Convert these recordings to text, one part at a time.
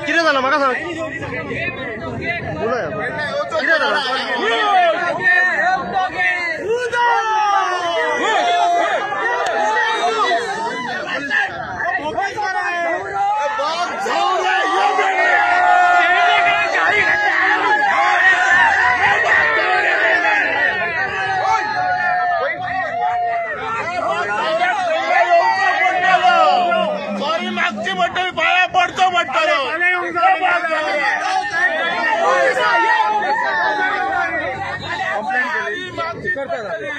कितें जालां म्हाका सांग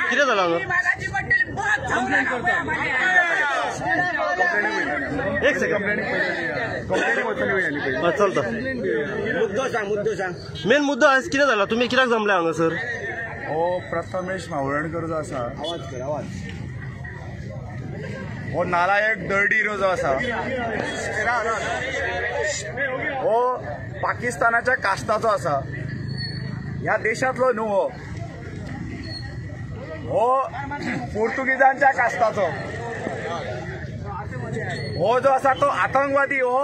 कितें जालां कितें जालां एक सेकंड चलता मुद्दो सांग मुद्दो सांग मेन मुद्दो आज कितें जाला तुमी कित्याक जमले हांगासर हो प्रथमेश म्हावळणकर जो आसा आवाज कर आवाज हो नालायक दर्डीरो जो आसा हो पाकिस्तानाच्या कास्ताचो आसा ह्या देशांतलो न्हू हो हो पोर्तुगीजांच्या कास्ताचो हो जो आसा तो आतंकवादी हो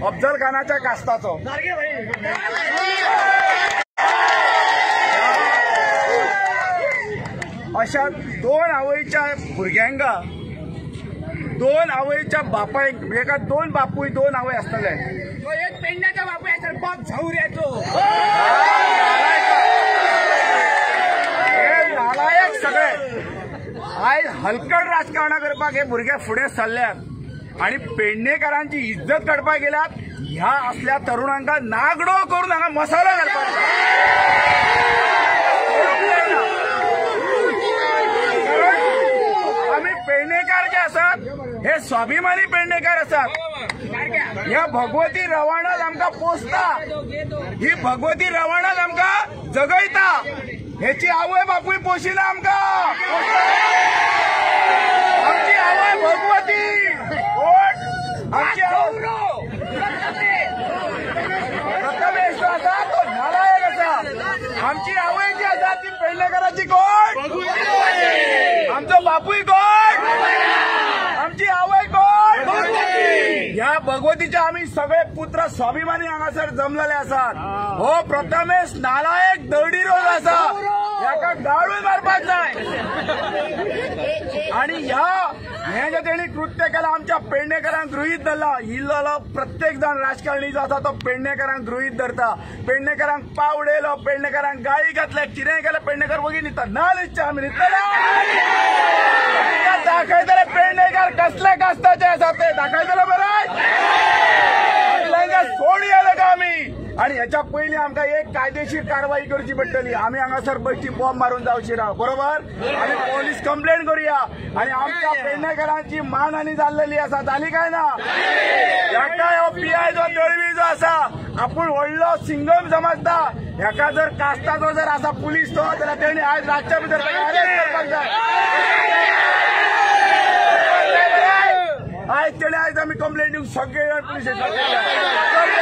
अफजल खानाच्या कास्ताचो अशा दोन आवयच्या भुरग्यांक दोन आवयच्या बापायक एका दोन बापूय दोन आवय आसतले एक पेडण्याचा बापूय आसता बाप झावऱ्याचो हे नालायक सगळे आयज हलकट राजकारणां करपाक हे भुरगे फुडें सरल्यात आनी पेडणेकारांची इज्जत काडपाक गेल्यात. ह्या असल्या तरुणांका नागडो करून हांगा मसालो घालपाक आमी पेडणेकार जे आसात हे स्वाभिमानी पेडणेकार आसात. ह्या भगवती रवाणाच आमकां पोसता, ही भगवती रवाणाच आमकां जगयता, हेची आवय बापूय पोशिना आमकां. आमची आवय भगवती कोण आमची आवय प्रथमेश जो आसा तो नालायक आसा. आमची आवय जी आसा ती पेडणेकाराची कोण, आमचो बापूय कोण, आमची आवय कोण. ह्या भगवतीच्या आमी सगळे पुत्र स्वाभिमानी हांगासर जमलेले आसात. हो प्रथमेश नालायक दर्डीरो आसा, ह्याका गाळून मारपाक जाय. आनी ह्या हें जें तेणी कृत्य केलां आमच्या पेडणेकारांक गृहीत धरला. इल्लो प्रत्येक जाण राजकारणी जो आसा तो पेडणेकारांक गृहीत धरता. पेडणेकारांक पाव उडयलो, पेडणेकारांक गाळी घातल्या, कितेंय केलें पेडणेकार वगी न्हिदता. ना न्हिदचे आमी न्हिदतले, दाखयतले पेडणेकार कसले कास्ताचे आसा ते दाखयतले. बरें सोड येले का आमी. आनी हेच्या पयलीं आमकां एक कायदेशीर कारवाई करची पडटली. आमी हांगासर बेश्टी बॉम्ब मारून जावची ना, बरोबर? आमी पोलीस कंप्लेन करुया. आनी आमच्या पेडणेकारांची मानहानी जाल्लेली आसा, जाली काय ना? हेका हो पीआय जो दळवी जो आसा आपूण व्हडलो सिंगम समजता. हेका जर कास्ताचो जर आसा पुलीस तो जाल्यार तेणी आयज रातच्या भितर अरेस्ट करपाक जाय. आयज तेणे आयज आमी कंप्लेंट दिवंक सगळे जाण पुलीस स्टेशनार.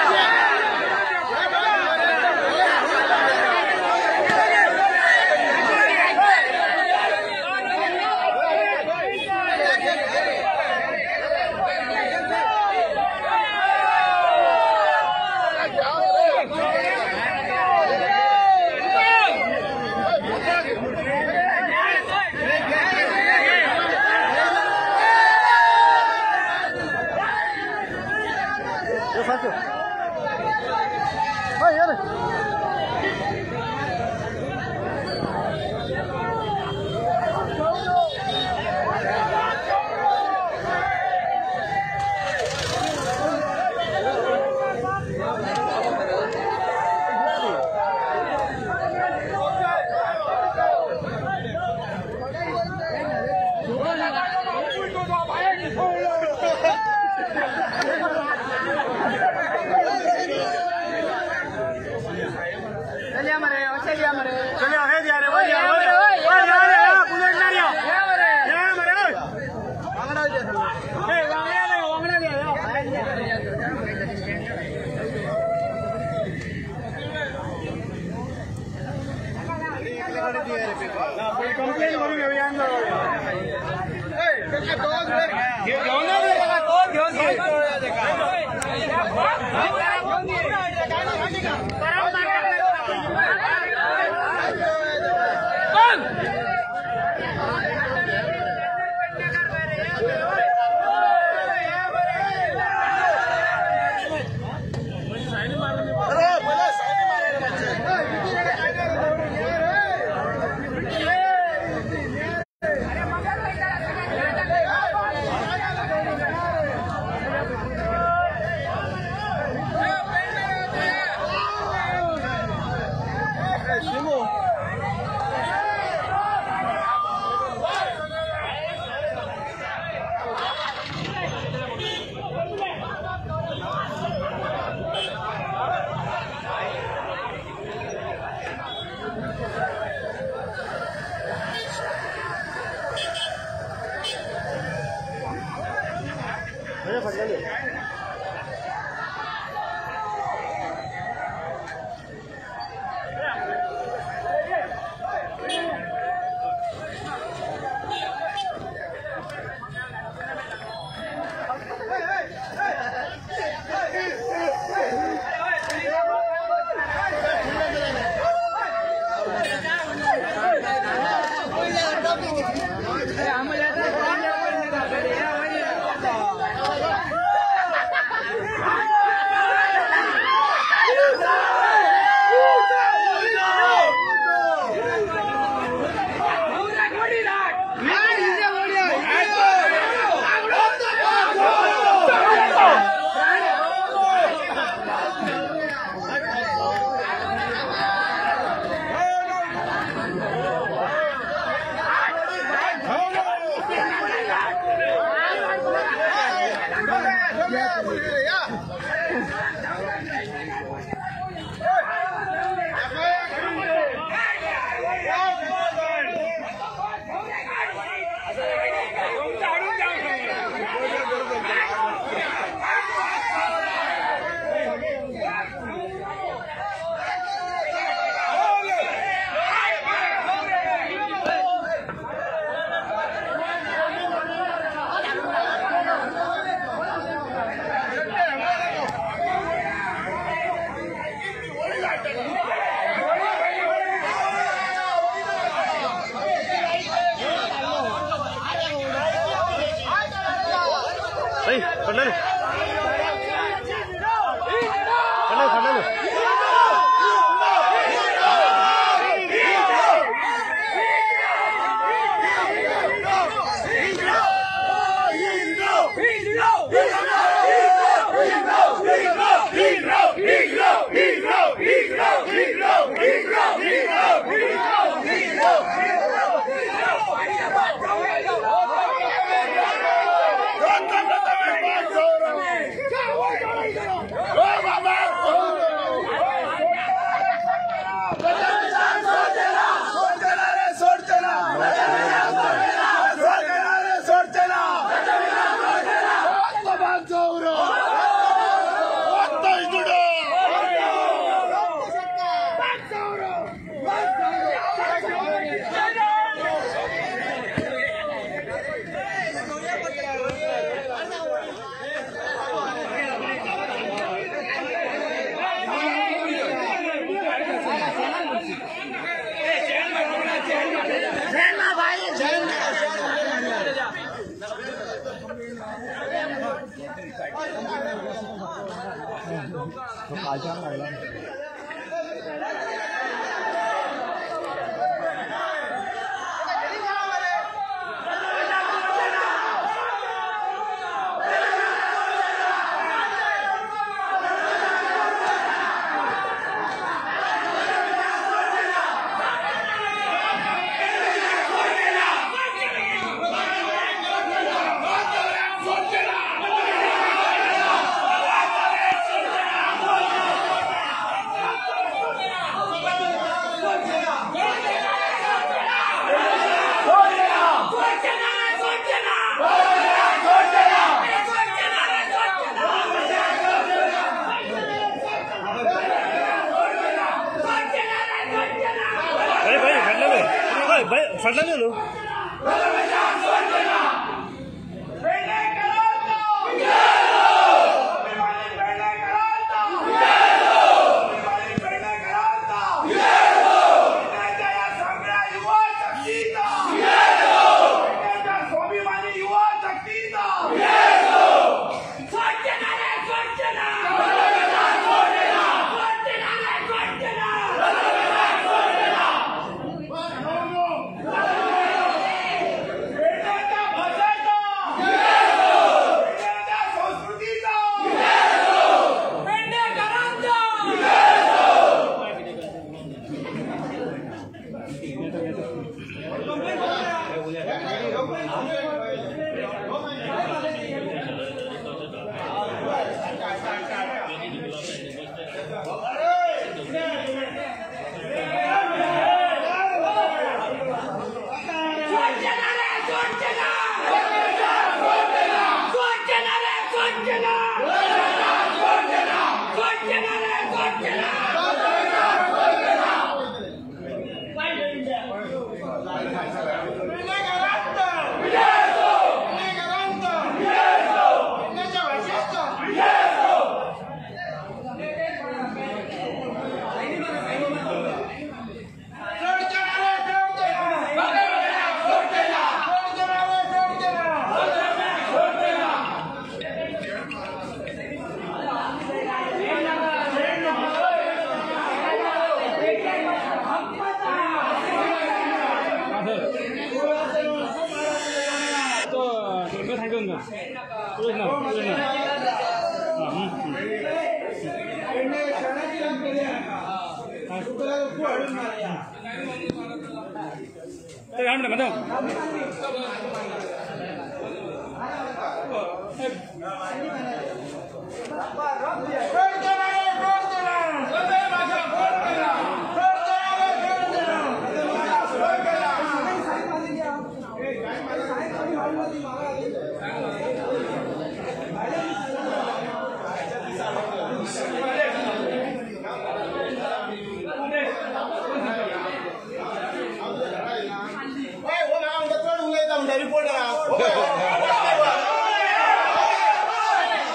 फाटल्यान न्हू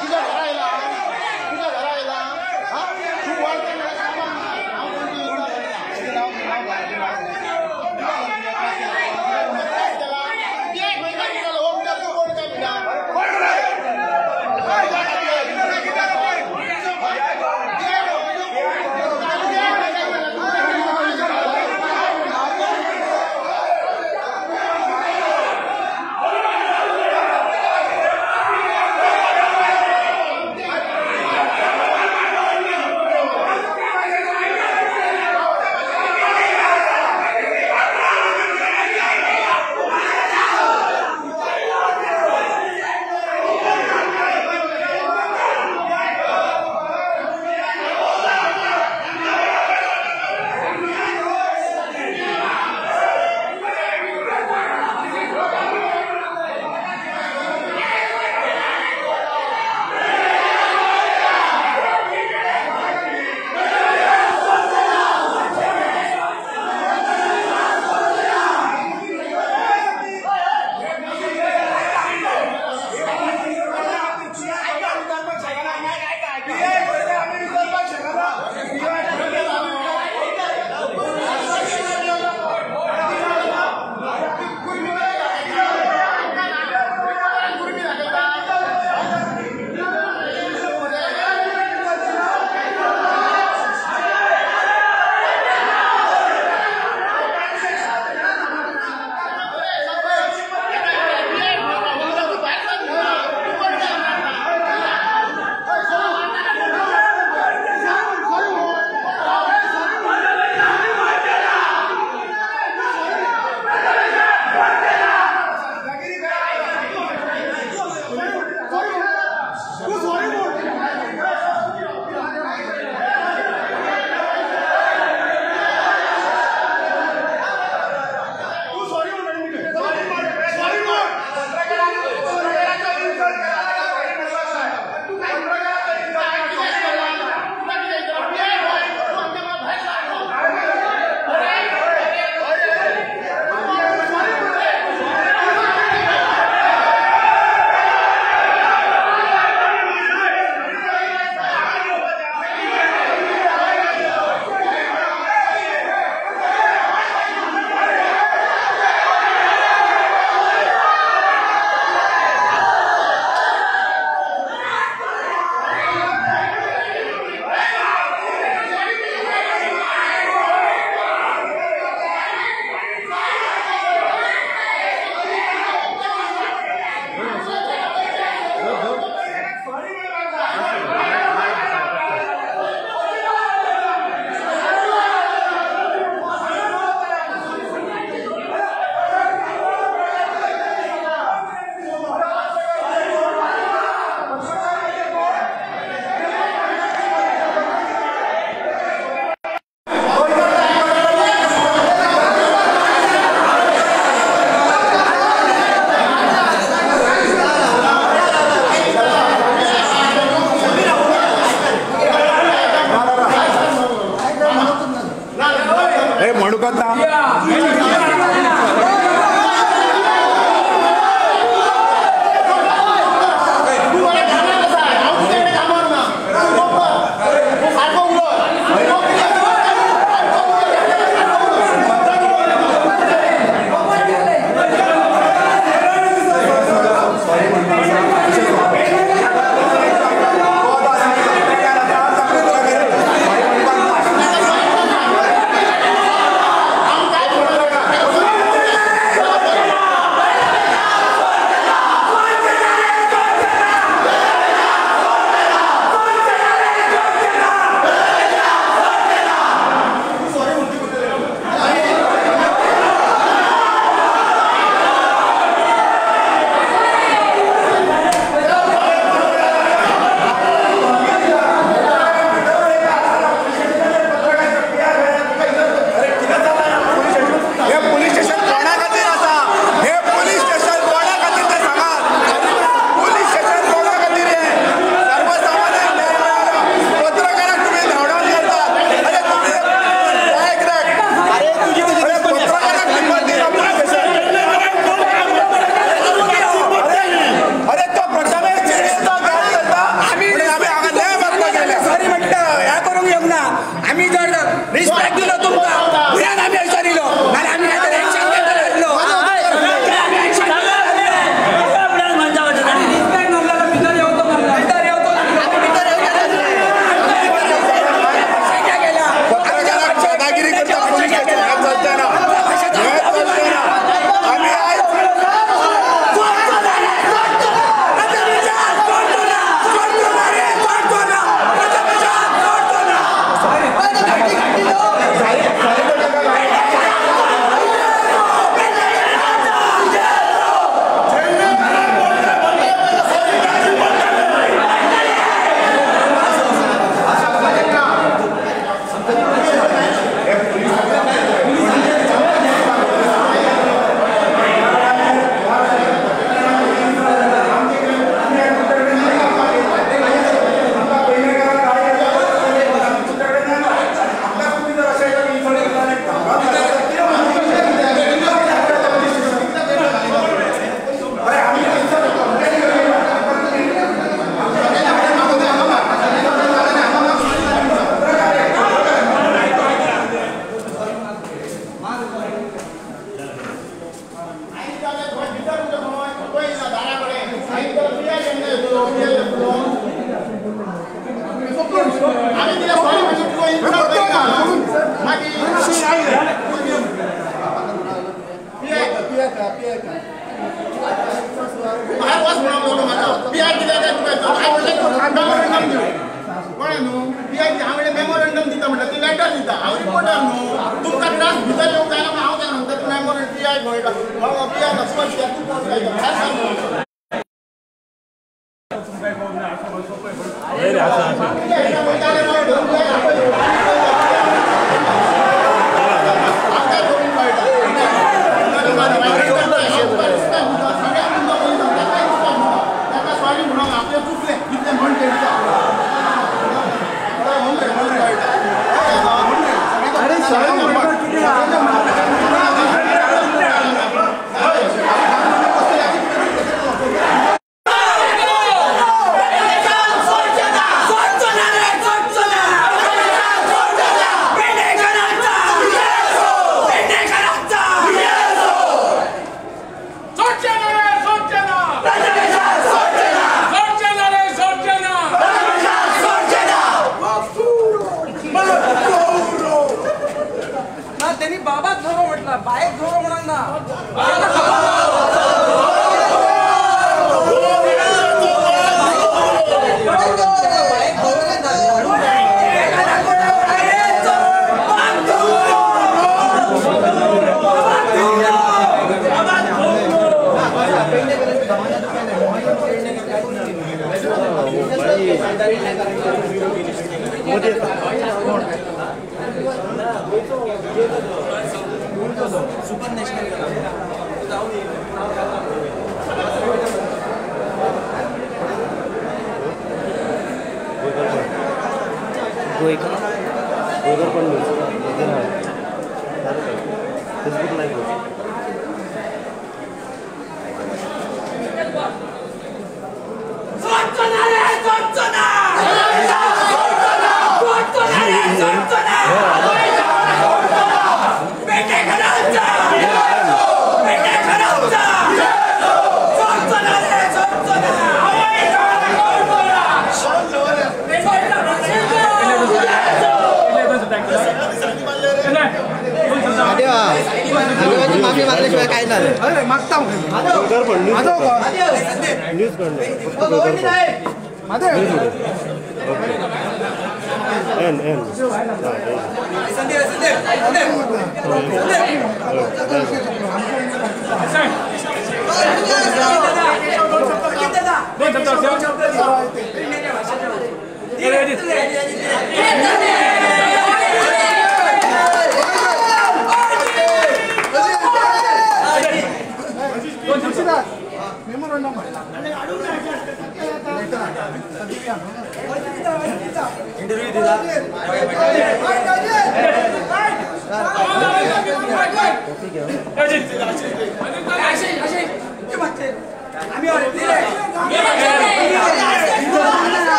तुझ्या घरा आयला, तुझ्या घरा आयला. शकत ना. Facebook live. माफी मागल्याशिवाय काय नाही. मागता न्यूज एन एन इंटरव्यू दिला.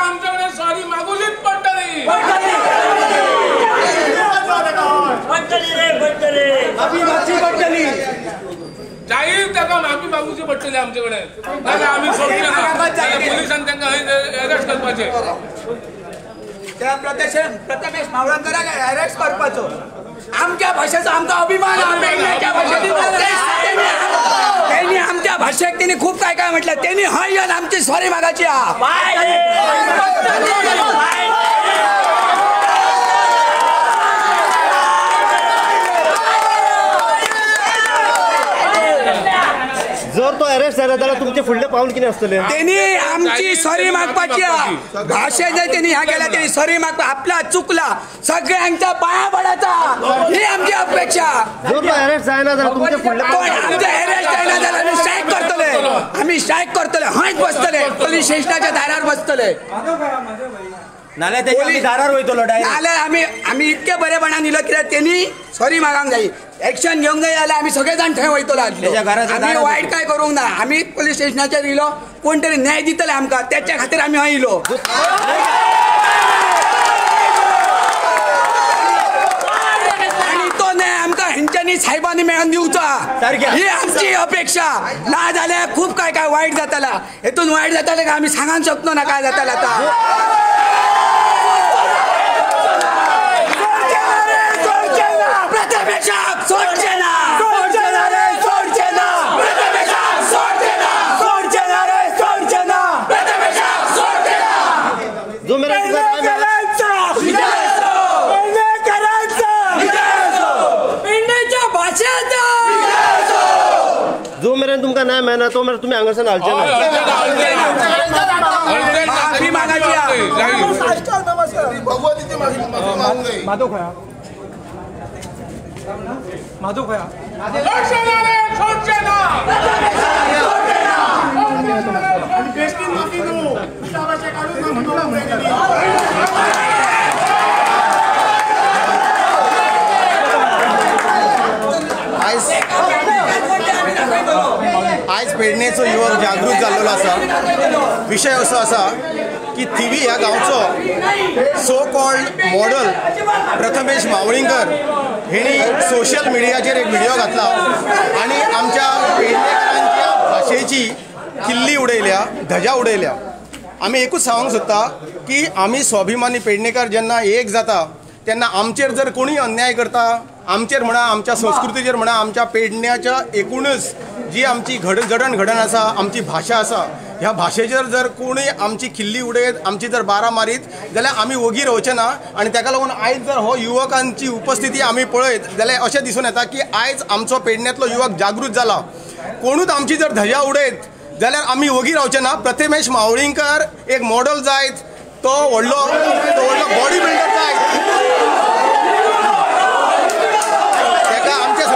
आमच्याकडे सॉरी मागूच पडतली. जाहीर ताका माफी मागूची पडटली आमच्याकडे. नाल्यार आमी सोडचे ना, पोलिसान तांकां अरेस्ट करपाचे. त्या प्रथमेश मावळणकराक अरेस्ट करपाचो. आमच्या भाशेचो आमकां अभिमान. त्यांनी आमच्या भाशेक त्यांनी खूप काय काय म्हटलं. त्यांनी हय येवन आमची सॉरी मागायची. जर तो अरेस्ट झाला जाल्यार तुमचे फुडले पावल कितें आसतलें? त्यांनी आमची सॉरी मागपाची. भाशे जर त्यांनी ह्या केला त्यांनी सॉरी मागपा. आपला चुकला सगळ्यांच्या पाया पडायचा ही आमची अपेक्षा. जर तो अरेस्ट जायना जाल्यार तुमचे फुडले कोण आमचे अरेस्ट जायना जाल्यार आमी स्ट्रायक करतले. आमी स्ट्रायक करतले, हंयच बसतले, पोलीस स्टेशनाच्या दारार बसतले. नाल्यार वयतलो. नाल्यार आमी आमी इतके बरेपणान इलो कित्याक तेणी सॉरी मागूंक जाय, एक्शन घेवंक जाय जाल्यार आमी सगळे जाण थंय वयतलो आसलो. आमी वायट काय करूंक ना. आमी पोलीस स्टेशनाचेर इलो, कोण तरी न्याय दितले आमकां, त्याच्या खातीर आमी हय इलो. आनी तो न्याय आमकां हेंच्यांनी साहेबांनी मेळोवन दिवचो ही आमची अपेक्षा. ना जाल्यार खूब काय काय वायट जातला. हेतून वायट जातलें काय आमी सांगूंक शकना ना काय जातलें आतां. जो मेरेन तुमकां न्याय मेळना तो मेरेन तुमी हांगासान हालचे ना. माफी मागायची. आयज पेडणेचो युवक जागृत जाल्लो आसा. विशय असो आसा की थिवी ह्या गांवचो so called model Prathamesh Mavalankar हेणी सोशल मिडियाचेर एक व्हिडिओ घातला आनी आमच्या पेडणेकरांच्या भाशेची किल्ली उडयल्या, धजा उडयल्या. आमी एकूच सांगूंक सोदता की आमी स्वाभिमानी पेडणेकर जेन्ना एक जाता तेन्ना आमचेर जर कोणीय अन्याय करता, आमचेर म्हणा, आमच्या संस्कृतीचेर म्हणा, आमच्या पेडण्याच्या एकूणच जी आमची जडण घडण आसा, आमची भाशा आसा, ह्या भाशेचेर जर कोणूय आमची खिल्ली उडयत, आमची जर बारा मारीत जाल्यार आमी ओगी रावचे ना. आनी ताका लागून आयज जर हो युवकांची उपस्थिती आमी पळयत जाल्यार अशें दिसून येता की आयज आमचो पेडण्यांतलो युवक जागृत जाला. कोणूच आमची जर धजा उडयत जाल्यार आमी ओगी रावचे ना. प्रथमेश मावळींकर एक मॉडल जायत, तो व्हडलो बॉडी बिल्डर जायत, ताका आमच्या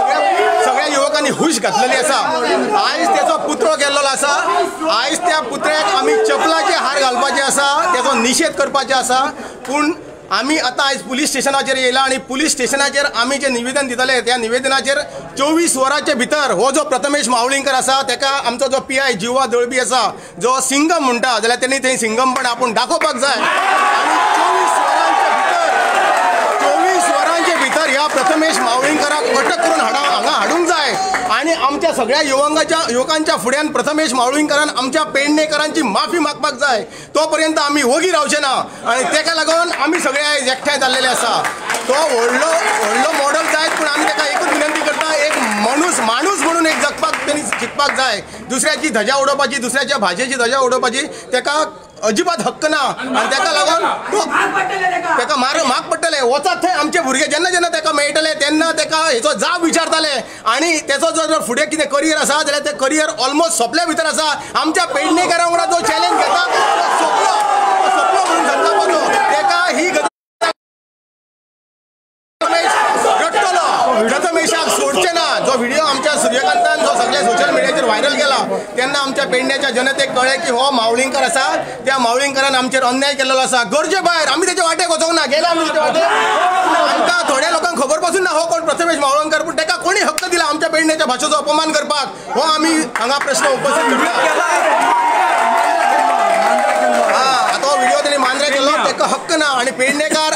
सगळ्या युवकांनी हुश घातलेली आसा. आयज तेचो पुतळो केल्लो आसा, आयज त्या पुतळ्याक आमी चपलाचे हार घालपाचे आसा, तेचो निशेध करपाचे आसा. पूण आमी आतां आयज पुलीस स्टेशनाचेर येयला आनी पुलीस स्टेशनाचेर आमी जें निवेदन दितले त्या निवेदनाचेर 24 वरांचे भितर हो जो प्रथमेश मावळींकर आसा तेका आमचो जो पी I जिवा दळबी आसा जो सिंगम म्हणटा जाल्यार तेणी थंय सिंगमपण आपूण दाखोवपाक जाय. आनी 24 वरांचे भितर ह्या प्रथमेश मावळींकराक अटक करून हांगा हाडूंक जाय. आनी आमच्या सगळ्या युवकांच्या फुड्यान प्रथमेश मावळींकरान आमच्या पेडणेकरांची माफी मागपाक जाय. तो पर्यंत आमी ओगी रावचे ना. आनी तेका लागून आमी सगळे आयज एकठांय जाल्लेले आसा. तो व्हडलो व्हडलो मॉडल जायत, पूण आमी तेका एकूच विनंती करता, एक माणूस म्हणून एक जगपाक तेणी शिकपाक जाय. दुसऱ्याची धजा उडोवपाची, दुसऱ्याच्या भाशेची धजा उडोवपाची तेका अजिबात हक्क ना. आनी तेका लागून तो तेका माग पडटले. वचत थंय आमचे भुरगे जेन्ना जेन्ना तेका मेळटले तेन्ना तेका हेचो जाब विचारताले. आनी तेचो जर फुडें कितें करियर आसा जाल्यार तें करियर ऑलमोस्ट सोंपल्या भितर आसा. आमच्या पेडणेकरां वांगडा जो चॅलेंज घेता तो सोंपलो म्हणून समजपाचो. तेका ही गजाल रडटलो, प्रथमेशाक सोडचे ना. जो व्हिडिओ आमच्या सूर्यकांतान जो सगळ्या सोशल मिडियाचेर व्हायरल केला तेन्ना आमच्या पेडण्याच्या जनतेक कळ्ळें की हो मावळींकर आसा, त्या मावळींकरान आमचेर अन्याय केल्लो आसा. गरजे भायर आमी तेच्या वाटेक वचोंक ना, गेले आमी तेच्या वाटेक. आमकां थोड्या लोकांक खबर पासून ना हो कोण प्रथमेश मावळींकर, पूण तेका कोणी हक्क दिला आमच्या पेडण्याच्या भाशेचो अपमान करपाक? हो आमी हांगा प्रश्न उपस्थित करता. आतां हो व्हिडिओ तेणी मांद्रे केलो, तेका हक्क ना. आनी पेडणेकार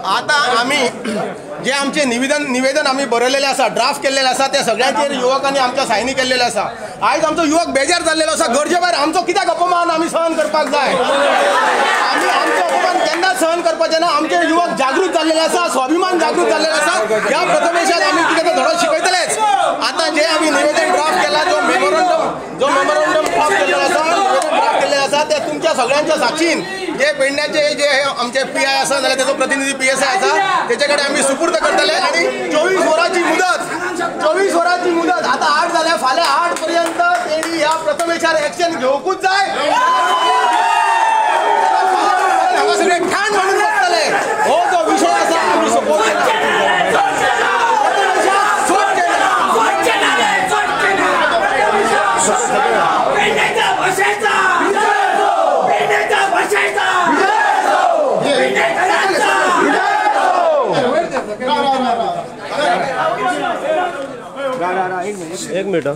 आता आमी जे आमचे निवेदन आमी बरयलेलें आसा, ड्राफ्ट केल्लेलें आसा, त्या सगळ्यांचेर युवकांनी आमच्या सायनी केल्लेले आसा. आयज आमचो युवक बेजार जाल्लेलो आसा. गरजे भायर आमचो कित्याक अपमान आमी सहन करपाक जाय? आमी आमचो अपमान केन्नाच सहन करपाचें ना. आमचे युवक जागृत जाल्लेले आसा, स्वाभिमान जागृत जाल्लेलो आसा. ह्या प्रथमेशाक आमी कितें तो धडो शिकयतलेच. आतां जे आमी निवेदन ड्राफ्ट केला, जो मेमोरंडम ड्राफ्ट केल्लो आसा, निवेदन ड्राफ्ट केल्लें आसा, ते तुमच्या सगळ्यांच्या साक्षीन जे पेडण्याचे जे आमचे पी I आसा जाल्यार तेचो प्रतिनिधी पी एस I आसा तेचे कडेन आमी सुपूर्द करतले. आनी 24 वरांची मुदत, 24 वरांची मुदत आतां 8 जाल्या, फाल्यां 8 पर्यंत तेणी ह्या प्रथमेशार एक्शन घेवकूच जाय. हांगा सगळे ठाण मांडून बसतले. हो जो विशय आसा आमी सपोर्ट केला. एक मिनिट.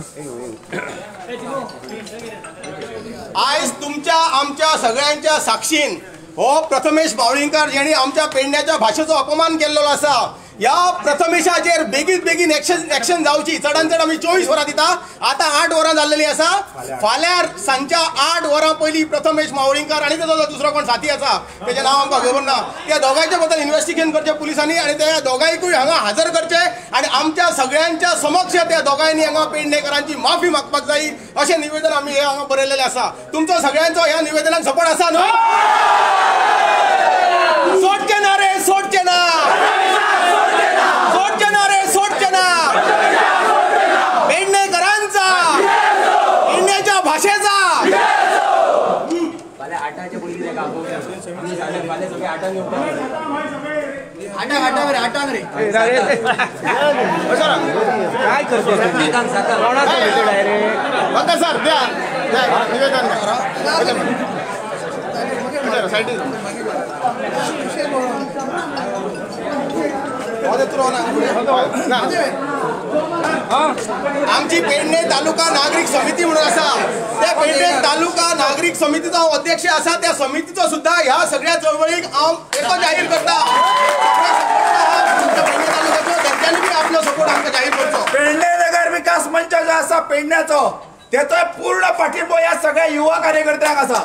आयज तुमच्या आमच्या सगळ्यांच्या साक्षीन हो प्रथमेश मावळींकर जेणी आमच्या पेडण्याच्या भाशेचो अपमान केल्लो आसा, ह्या प्रथमेशाचेर बेगीन बेगीन एक्शन जावची. चडान चड आमी 24 वरां दिता, आतां 8 वरां जाल्लेली आसा. फाल्यां सांजच्या 8 वरां पयलीं प्रथमेश मावळींकर आनी तेजो दुसरो कोण साथी आसा तेजें नांव आमकां खबर ना, त्या दोगांयच्या बद्दल इन्वेस्टिगेशन करचें पुलिसांनी आनी त्या दोगांयकूय हांगा हजर करचें आनी आमच्या सगळ्यांच्या समक्ष त्या दोगांयनी हांगा पेडणेकरांची माफी मागपाक जाय अशें निवेदन आमी हें हांगा बरयलेलें आसा. तुमचो सगळ्यांचो ह्या निवेदनाक सपोर्ट आसा न्हू? सोडचें ना रे, सोडचें ना, सोडचें ना रे, सोडचें ना. पेडणेकरांचा, पेडण्याच्या भाशेचा. काय करतो सर? द्या निवेदन करा. आमची पेडणे तालुका नागरीक समिती म्हणून आसा, त्या पेडणे तालुका नागरीक समितीचो अध्यक्ष आसा, त्या समितीचो सुद्धा ह्या सगळ्या चळवळीक हांव एको जाहीर करता. पेडणे तालुक्याचो तेंच्यांनी बी आपलो सपोर्ट आमकां जाहीर करचो. पेडणे नगर विकास मंच जो आसा पेडण्याचो तेचो पूर्ण पाठिंबो ह्या सगळ्या युवा कार्यकर्त्यांक आसा.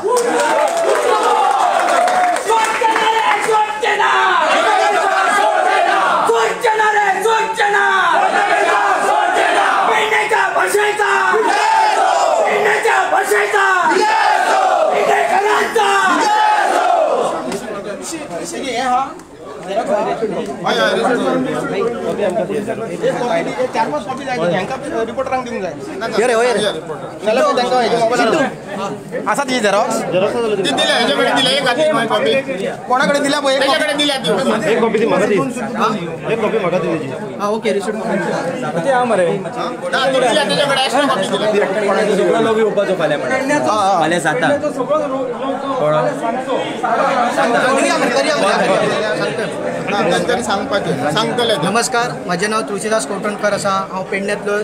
सोडचे ना. भाषेचा, पेडण्याच्या भाषेचा, पेडणेकरांचा। चार पाच कॉपी जाय रिपोर्टरांक दिवंक जाय। आसा ती झेरॉक्स कोणा कडेन दिल्या पळय, एक कॉपी दी म्हाका दी, एक कॉपी म्हाका दी तेजी। ओके रिसीट मरे सगळो लोक येवपाचो फाल्यां, फाल्यां जाता। नमस्कार, म्हजें नांव तुळशीदास कोटणकर आसा, हांव पेडण्यांतलो।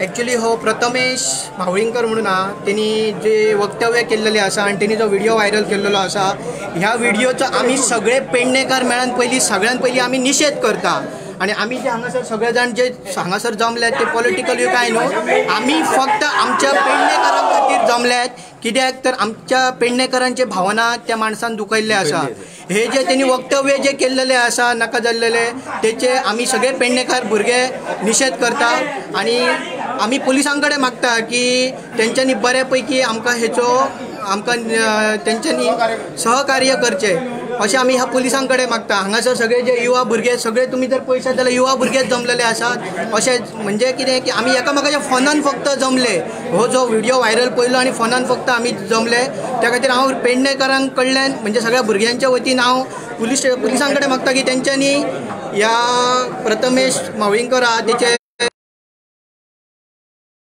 एक्चुअली हो प्रथमेश म्हावळींकर म्हणून आहा, तेणी जे वक्तव्य केल्लेलें आसा आनी तेणी जो व्हिडिओ व्हायरल केल्लो आसा, ह्या व्हिडिओचो आमी सगळे पेडणेकार मेळान पयलीं सगळ्यान पयलीं आमी निशेध करता। आनी आमी जे हांगासर सगळे जाण जे हांगासर जमल्यात ते पॉलिटिकल कांय न्हू, आमी फक्त आमच्या पेडणेकारां खातीर जमल्यात। कित्याक तर आमच्या पेडणेकारांचे भावना त्या माणसान दुखयल्ले आसा। हे जे तेणी वक्तव्य जे केल्लेले आसा नाका जाल्लेले, तेचे आमी सगळे पेडणेकार भुरगे निशेध करता। आनी आमी पुलिसां कडेन मागता की तेंच्यांनी बरे पैकी आमकां हेचो आमकां तेंच्यांनी सहकार्य करचें अशें आमी ह्या पुलिसां कडेन मागता। हांगासर सगळे जे युवा भुरगे सगळे तुमी जर पळयशात जाल्यार युवा भुरगेच जमलेले आसात। अशें म्हणजे कितें की आमी एकामेकाच्या फोनान फक्त जमले, हो जो व्हिडिओ व्हायरल पळयलो आनी फोनान फक्त आमी जमले। त्या खातीर हांव पेडणेकारां कडल्यान म्हणजे सगळ्या भुरग्यांच्या वतीन हांव पुलिसां कडेन मागता की तेंच्यांनी ह्या प्रथमेश म्हावळींकर आहा तेचे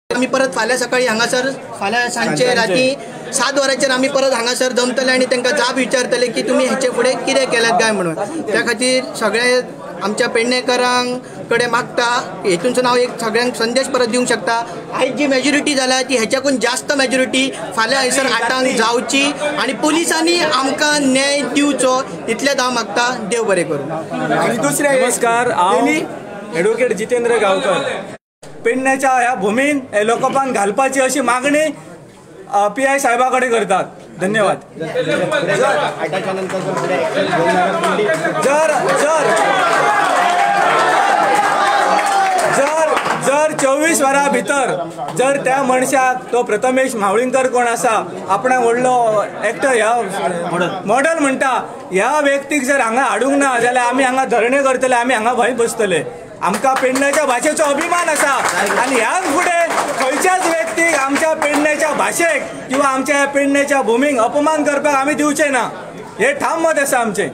आमी परत फाल्यां सकाळी हांगासर फाल्यां सांजचे राती 7 वरांचेर आमी परत हांगासर जमतले आनी तांकां जाप विचारतले की तुमी हेचे फुडें कितें केल्यात काय म्हणून। त्या खातीर सगळे आमच्या पेडणेकारां कडेन मागता, हेतूनसून हांव एक सगळ्यांक संदेश परत दिवंक शकता, आयज जी मेजॉरिटी जाल्या ती हेच्याकून जास्त मेजॉरिटी फाल्यां हयसर 8 जावची आनी पुलिसांनी आमकां न्याय दिवचो इतलेंच हांव मागता। देव बरें करूं। आनी दुसरें, नमस्कार, हांव एडवोकेट जितेंद्र गांवकर। पेडण्याच्या ह्या भूमीन लोकोपान घालपाची अशी मागणी पी I साहेबा कडेन करतात। धन्यवाद। जर जर जर जर 24 वरां भितर जर त्या मनशाक तो प्रथमेश म्हावळींकर कोण आसा, आपणाक व्हडलो एक्टर ह्या मॉडल म्हणटा, ह्या व्यक्तीक जर हांगा हाडूंक ना जाल्यार आमी हांगा धरणे करतले, आमी हांगा भंय बसतले। आमकां पेडण्याच्या भाशेचो अभिमान आसा आनी ह्यान फुडें खंयच्याच व्यक्तीक आमच्या पेडण्याच्या भाशेक किंवा आमच्या पेडण्याच्या भुमीक अपमान करपाक आमी दिवचे ना, हे ठाम मत आसा आमचें।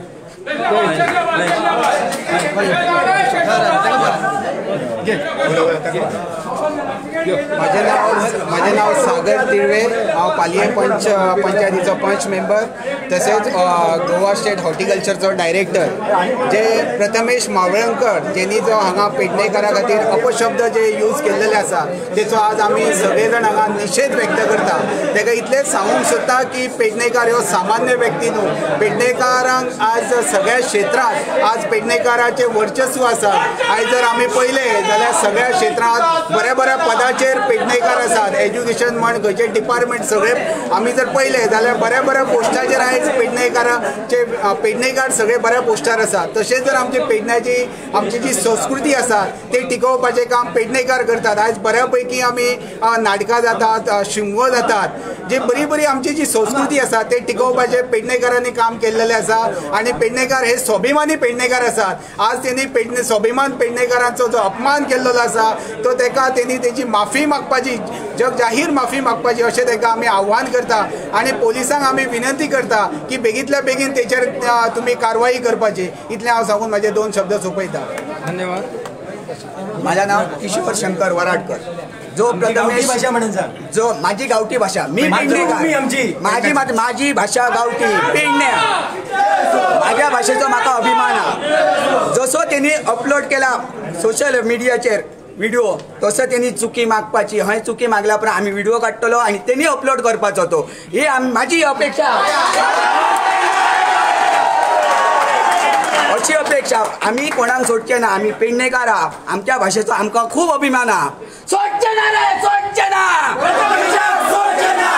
म्हजें नांव सागर तिळवे, हांव पालयें पंच पंचायतीचो पंच मेंबर, तशेंच गोवा स्टेट हॉर्टिकल्चरचो डायरेक्टर। जे प्रथमेश म्हावळंकर जेनी जो हांगा पेडणेकारा खातीर अपशब्द जे यूज केल्लेले आसा तेचो आज आमी सगळे जाण हांगा निशेध व्यक्त करता। तेका इतलेंच सांगूंक सोदता की पेडणेकार ह्यो सामान्य व्यक्ती न्हू, पेडणेकारांक आज सगळ्या क्षेत्रांत आज पेडणेकाराचें वर्चस्व आसा। आयज जर आमी पळयलें जाल्यार सगळ्या क्षेत्रांत बऱ्या बऱ्या पदाचेर पेडणेकार आसात। एज्युकेशन म्हण खंयचे डिपार्टमेंट सगळे आमी जर पळयलें जाल्यार बऱ्या बऱ्या पोस्टाचेर आयज पेडणेकाराचे पेडणेकार सगळे बऱ्या पोस्टार आसात। तशेंच जर आमची पेडण्याची आमची जी संस्कृती आसा ती टिकोवपाचें काम पेडणेकार करतात। आयज बऱ्या पैकी आमी नाटकां जातात, शिमगो जातात, जी बरी बरी आमची जी संस्कृती आसा ते टिकोवपाचें पेडणेकारांनी काम केल्लेलें आसा। आनी पेडणेकार हे स्वाभिमानी पेडणेकार आसात। आज तेणी पेडणे स्वाभिमान पेडणेकारांचो जो अपमान केल्लो आसा तो तेका तेणी तेजी माफी मागपाची, जग जाहीर माफी मागपाची अशें तांकां आमी आव्हान करता। आनी पोलिसांक आमी विनंती करता की बेगींतल्या बेगीन तेचेर तुमी कारवाई करपाची। इतलें हांव सांगून म्हाजे 2 शब्द सोंपयता। धन्यवाद। माझं नाव किशोर शंकर वराडकर। जो प्रथमेश जो माझी गावठी भाषा, मी माझी माझी भाषा गावठी पेडण्या, माझ्या भाषेचो म्हाका अभिमान आहा। जसो तेणी अपलोड केला सोशल मिडियाचेर व्हिडिओ तसो तेणी चुकी मागपाची, हय चुकी मागल्या उपरांत आमी व्हिडिओ काडटलो आनी तेणी अपलोड करपाचो तो, ही माझी अपेक्षा, अशी अपेक्षा। आमी कोणाक सोडचे ना, आमी पेडणेकार आहा, आमच्या भाशेचो आमकां खूब अभिमान आहा। सोडचे ना रे, सोडचे ना, सोडचे ना।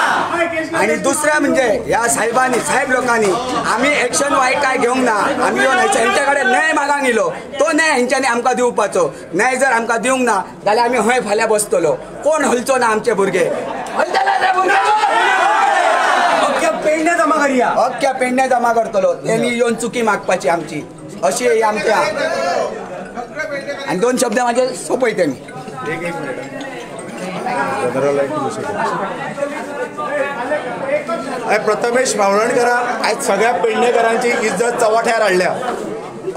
आनी दुसरें म्हणजे ह्या साहेबांनी साहेब लोकांनी आमी एक्शन वायट काय घेवंक ना. आमी येवन हेंच्या कडेन न्याय मागांक येयलो तो न्याय हेंच्यांनी आमकां दिवपाचो. न्याय जर आमकां दिवंक ना जाल्यार आमी हय फाल्यां बसतलो. कोण हलचो ना आमचे भुरगे हलतले रे भुरगे पेडण्या जमा करया अख्ख्या पेडण्या जमा करतलो. तेणी येवन चुकी मागपाची आमची अशी ही आमच्या. आनी दोन शब्द माझे सोपयते मी. प्रथमेश म्हावळणकरान आयज सगळ्या पेडणेकरांची इज्जत चव्हाट्यार हाडल्या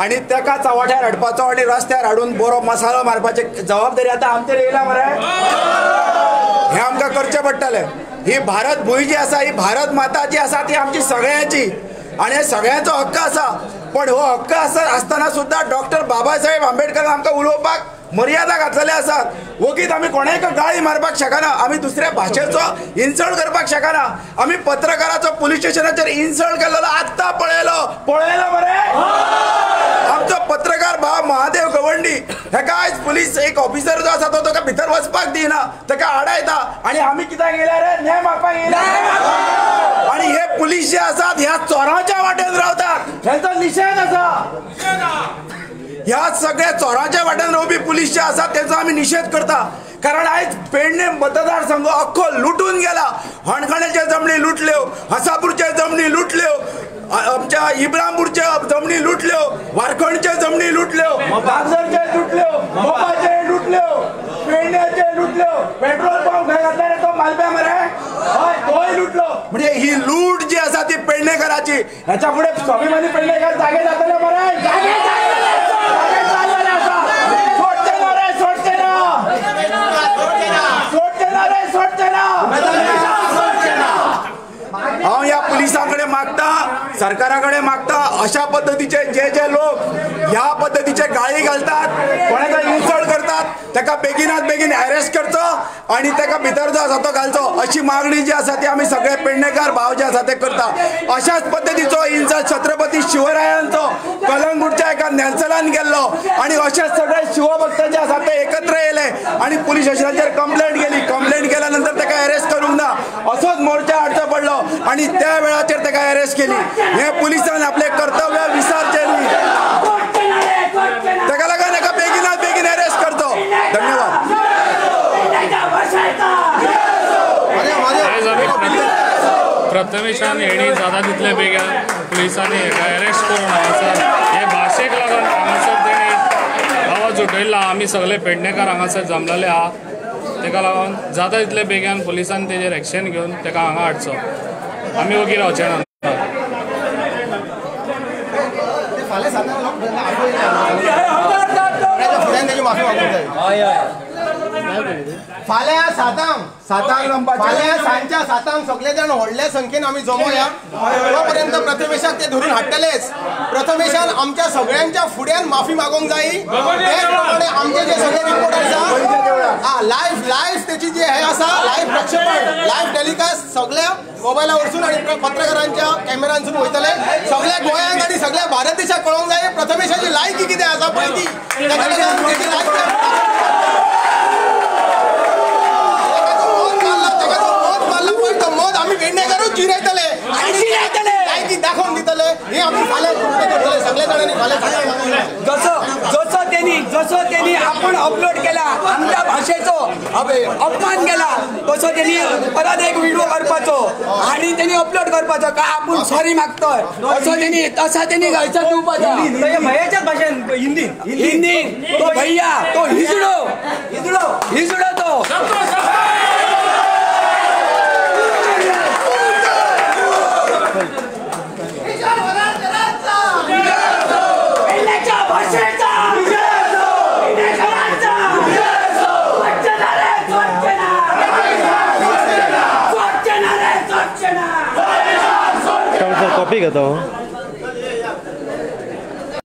आनी ताका चव्हाट्यार हाडपाचो आनी रस्त्यार हाडून बरो मसालो मारपाची जबाबदारी आतां आमचेर येयला मरे. हें आमकां करचें पडटलें. ही भारत भूंय जी आसा ही भारत माता जी आसा ती आमची सगळ्यांची आनी हे सगळ्यांचो हक्क आसा. पण हो हक्क आसा आसतना सुद्दां डॉक्टर बाबासाहेब आंबेडकर आमकां उलोवपाक मर्यादा घातलेले आसात. वगीत आमी कोणाक गाळी मारपाक शकना, आमी दुसऱ्या भाशेचो इन्सल्ट करपाक शकना. आमी पत्रकाराचो पुलीस स्टेशनाचेर इन्सल्ट केल्लो आत्तां पळयलो पळयलो मरे. आमचो पत्रकार भाव महादेव गवंडी हेका आयज पुलीस एक ऑफिसर जो आसा तो ताका भितर वचपाक दिना, ताका आडायता. आनी आमी कित्याक येयल्या रे? न्याय मागपाक येयल्या. आनी हे पुलीस जे आसात ह्या चोरांच्या वाटेन रावतात, हेंचो निशेध आसा. ह्या सगळ्या चोरांच्या वाट्यान रावपी पुलीस जे आसात तेचो आमी निशेध करता. कारण आयज पेडणे मतदारसंघ अख्खो लुटून गेला. हणखण्याच्या जमणी लुटल्यो, हसापूरच्या जमणी लुटल्यो, आमच्या इब्रामपूरच्या जमणी लुटल्यो, वारखंडच्या जमणी लुटल्यो, दादरचे लुटल्यो, मोपाचे लुटल्यो, पेडण्याचे लुटल्यो. पेट्रोल पंप खंय घातला रे तो मालप्या मरे, हय तोय लुटलो. म्हणजे ही लूट जी आसा ती पेडणेकराची. ह्याच्या फुडें स्वाभिमानी पेडणेकर जागे जातले मरे, जागे जागे आसा. सोडचे ना रे, सोडचे ना, सोडचे ना रे, सोडचे ना. हांव ह्या पुलिसां कडेन मागता, सरकारा कडेन मागता, अशा पद्दतीचे जे जे लोक ह्या पद्दतीचे गाळी घालतात, कोणाचो इन्सल्ट करतात, ताका बेगिनात बेगीन अरेस्ट करचो आनी ताका भितर जो आसा तो घालचो, अशी मागणी जी आसा ती आमी सगळे पेडणेकार भाव जे आसा ते करता. अशाच पद्दतीचो इन्सल्ट छत्रपती शिवरायांचो कलंगूटच्या एका न्यान्सलान केल्लो आनी अशेच सगळे शिवभक्त जे आसा ते एकत्र येयले आनी पुलीस स्टेशनाचेर कंप्लेंट केली. कंप्लेंट केल्या नंतर ताका अरेस्ट करूंक ना, असोच मोर्चा हाडचो पडलो आनी त्या वेळाचेर ताका अरेस्ट केली. हे पुलिसान आपले कर्तव्य विसरचे न्ही, ताका लागून एका बेगिनात बेगीन अरेस्ट करचो. धन्यवाद. प्रथमेशान हेणी जाता तितले बेगीन पुलिसांनी हेका अरेस्ट करून हांगासर हे भाशेक लागून हांगासर तेणी आवाज उठयला. आमी सगळे पेडणेकार हांगासर जमलेले आहा, तेका लागून जाता तितले बेगीन पुलिसान तेजेर एक्शन घेवन तेका हांगा हाडचो. आमी वगीर रावचे ना. फाल्यां सातांक सातांक फाल्यां सांजच्या 7 सगळे जाण व्हडल्या संख्येन आमी जमोया. तो पर्यंत प्रथमेशाक ते धरून हाडटलेच. प्रथमेशान आमच्या सगळ्यांच्या फुड्यान माफी मागोंक जाय. त्याच प्रमाणे आमचे जे सगळे रिपोर्ट आसा लायव्ह लायव्ह तेची जे हे आसा लायव्ह प्रक्षेपण लायव्ह टेलिकास्ट सगळ्या मोबायला वरसून आनी पत्रकारांच्या कॅमेरांसून वयतले. सगळ्या गोंयांक आनी सगळ्या भारत देशाक कळोंक जाय प्रथमेशाची लायकी कितें आसा पळय ती. ताका लागून तेची लायकी मत आमी पेडणेकारूच जिरयतले आनी लायकी दाखोवन दितले. हे आमी फाल्यां करतले सगळे जाणांनी फाल्यां. जसो जसो त्यांनी जसो त्यांनी आपण अपलोड केला आमच्या भाषेचो अपमान केला तसो त्यांनी परत एक व्हिडिओ करपाचो आणि त्यांनी अपलोड करपाचो काय आपण सॉरी मागतोय असो त्यांनी तसा त्यांनी घालचा दिवपाचो. भैयाच्याच भाषेन हिंदी हिंदी तो भैया तो हिजडो हिजडो हिजडो तो. कॉपी घेता.